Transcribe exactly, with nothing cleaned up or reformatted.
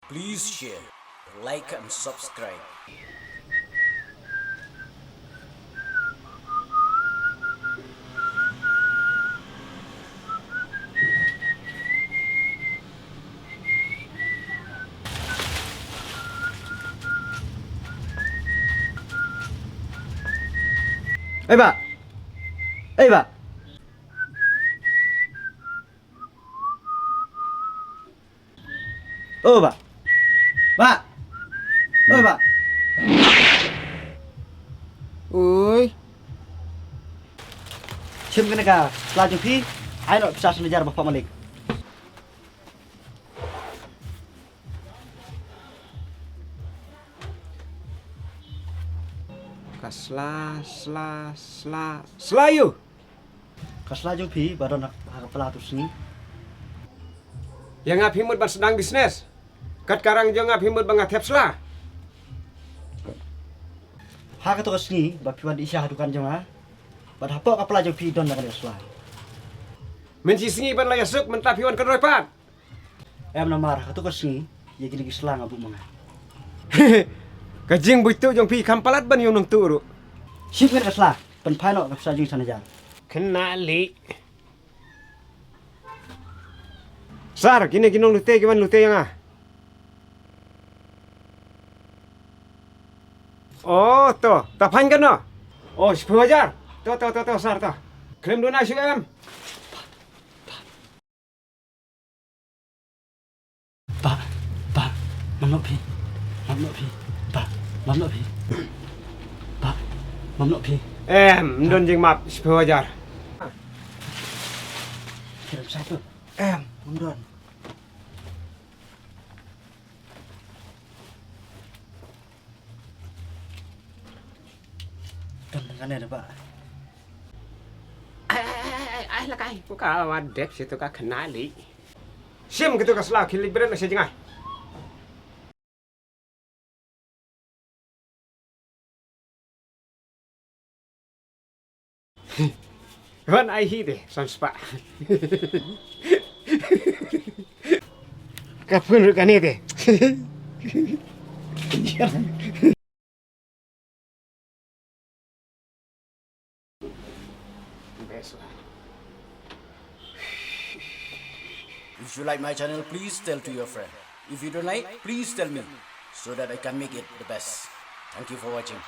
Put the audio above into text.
Please share, like and subscribe. Ei, bah. Ei, bah. O bah. Bah. O bah. Oi. Shim kane ka sla jong phi. Ai noh pisa san hajar ba pha malik. Ka sla, sla, sla, sla ïu. Ka sla jong phi ba don ha ka pla tu sngi. Ïa nga phi mut ban sdang business. Kat ka rang jong nga phi mut ba nga thep sla. Ha kato ka sngi ba phi wan ïa sha ha dukan jong nga. Bad hapoh ka pla jong phi don da ka sla. Mynta sngi ban la ïa suk mynta phi wan kynroi pat. Em namar ha kato ka sngi ïa kine ki sla nga buh ma nga. Ka jingbuit tu jong phi kam palat ban ïa u nongtuh ruh. Shim kane ka sla. Pynphai noh ka pisa jong san hajar. Khynnah lih. Sir, kine ki nonglute ki wan lute ïa nga. Oh, to, ta phan kano? Oh, shiphew hajar. To, to, to, to, sir, to. Khlem duna shu em. Bah, bah, mam noh phi. Mam noh phi. Bah, mam noh phi. Bah, mam noh phi. Em, ym don jingmap, shiphew hajar. Kirim satu. Em, ym don. Kan kane da ba. Ai, ai, ai, ai, ai, la kai, ko ka wa dep shi to ka khana li. Shim kito ka sla khil li bret la shi jngai. Wan ai hi de, san spah. Ka phun ruh kane de. If you like my channel, please tell to your friend. If you don't like, please tell me so that I can make it the best. Thank you for watching.